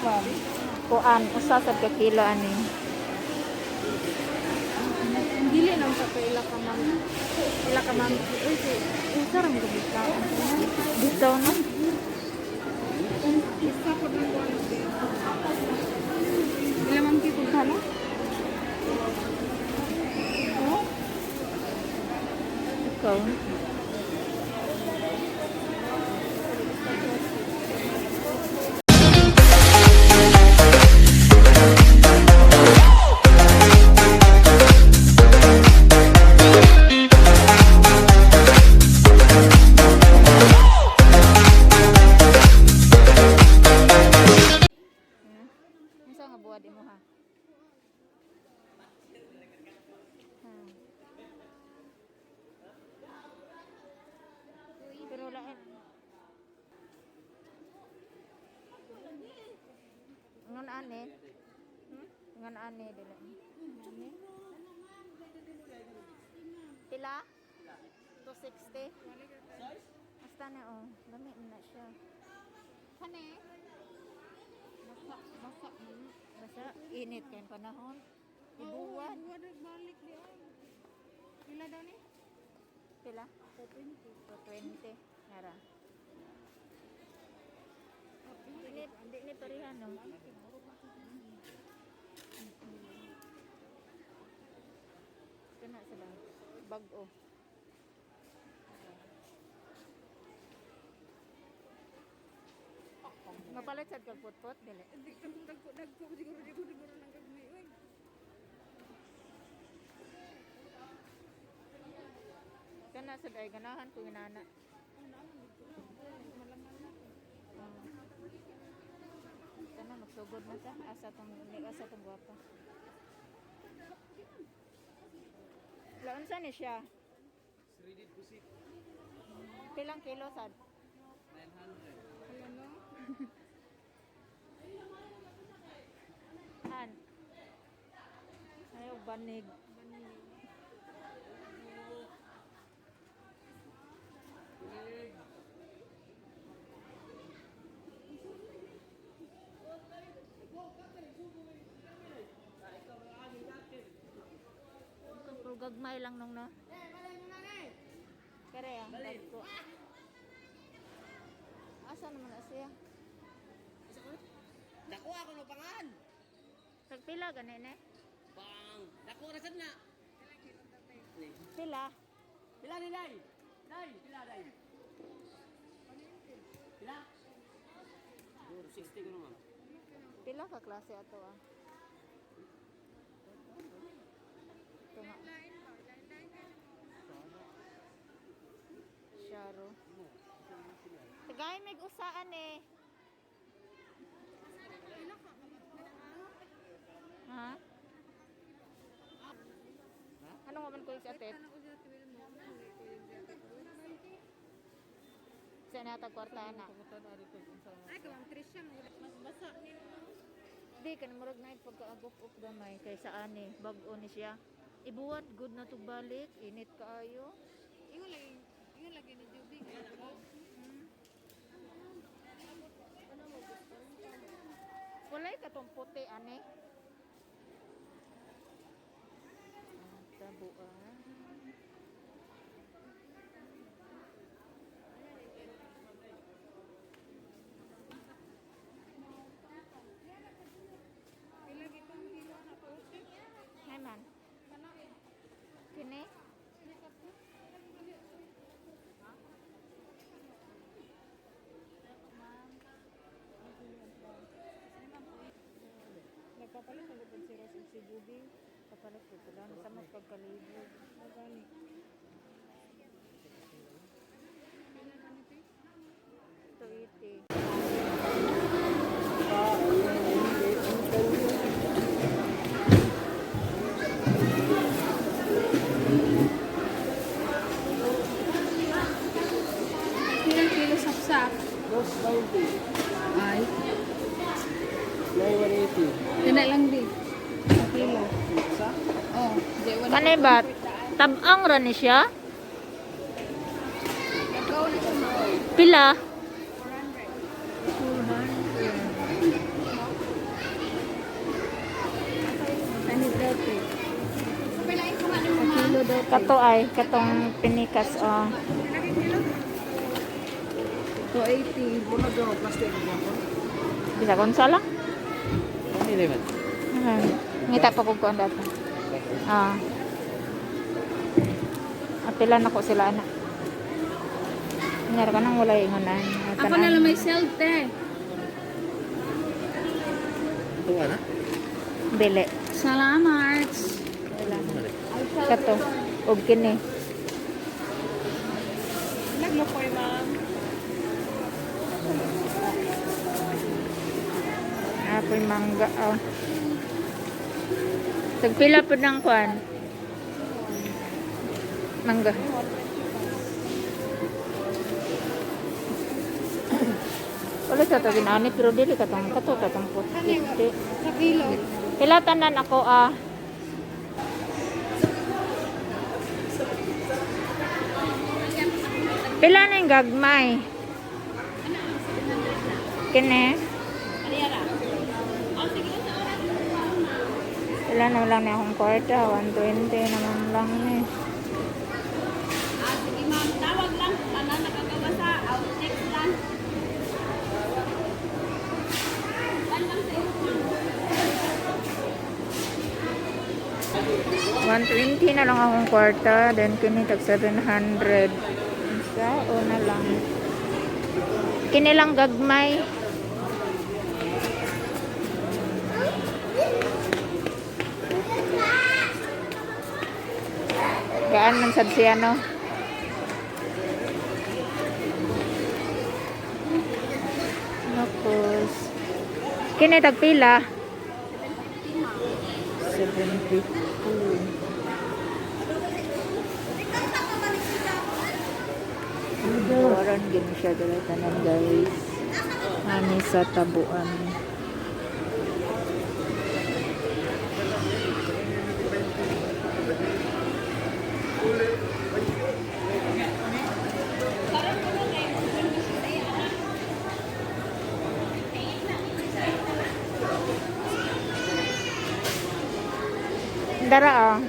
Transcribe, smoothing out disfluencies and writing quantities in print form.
Ma'am. Kuan, usa sad ka kilo ani. Dili lang sa ila ka, ma'am. Ila ka, ma'am. Uy, si usa ra mo ka. Dito no. Isa ko lang ko ano. Ila ma'am kito ka no? Oh, Ikaw. Unsa nga buhat imo ha? Ha. Pero lain. Ngan ane? Ngan ane dili. Pila? 260. Basta na oh, lami man na siya. Kani? Basa, basa man. Basta init kay panahon. Ibuwan. Buwan balik di ay. Pila daw ni? Pila? 220. Nara. Di ni, di ni pareha no. Kana sila. Bag-o. Mapalit sad kag putput dili. Hindi ka dagko dagko siguro siguro siguro nang gagmay oy. Kana sad ay ganahan ko inana. Kana magsugod na ta asa tong ni asa tong gwapa. Laon sa ni siya? Shredded pusit. Pilang kilo sad? 900. Ayan no. An. Ayaw banig. Pero gagmay lang nung no. Kare ah, ko. Asa naman na siya? Dako ako no pangan. Tagpila gani ne? Bang. Dako ra sad na. Pila? Pila ni Day? Day, pila Day? Pila? 60 ko naman. Pila ka klase ato ah? Ito nga. Sharo. Tagay mig usaan eh. Ha? Ano nga man ko yung sa atit? Ano ko siya tuwil mo? Ano ko yung Sa natag kwarta na. Ay, kawang Trisha mo. Mas basa ni no. Di ka murag na pagkaagok-ok gamay kay sa ani bag-o ni siya. Ibuwat good na tug balik, init kaayo. Ingon lagi ni Juby. Walay katong puti ani. Ah, tabuan. Pila gitong kilo na po. Hay man. Kana Kini? Nagpapalit na gud si Rose ug si Juby. Kapalit ko sila. Nasa mas pagkalibog. Magani. Pila na ni te? 280. Ilang kilo sapsap? 290. Ay, 980. kana lang di. Sa kilo. Sa? Oh, di wala. Kanay ba? Tabang ra ni siya? Ikaw na siya. Pila? 400. 400. daw. Kato ay, katong pinikas, oh. 280. Bisa kung lang. Ano man? Okay. Ngita pa kog kuan dato. Ah. Apila na ko sila ana. Nyar ka nang walay ingonan. Ako na lang may sell te. Ito na? Dili. Salamat. Wala. Kato. Og kini. Naglukoy, ma'am. Apoy mangga oh. Tagpila pud ng kuan. Mangga. Wala sa to ginani pero dili katong kato katong puti. Sa kilo. Pila tanan ako ah. Pila na yung gagmay? Kini? Pila na lang na akong kwarta. 120 naman lang ni. Ah, sige ma'am, tawag lang kung ano nakakabasa, out text lang. Tan lang sa iyo, ma'am. 120 na lang akong kwarta. Then kini tag 700. Isa o na lang. Kini lang gagmay. Gaan man sad siya no. Tapos, kini tag pila? 750. Waran gini siya dala tanan guys. Ani sa tabuan. Dara ah.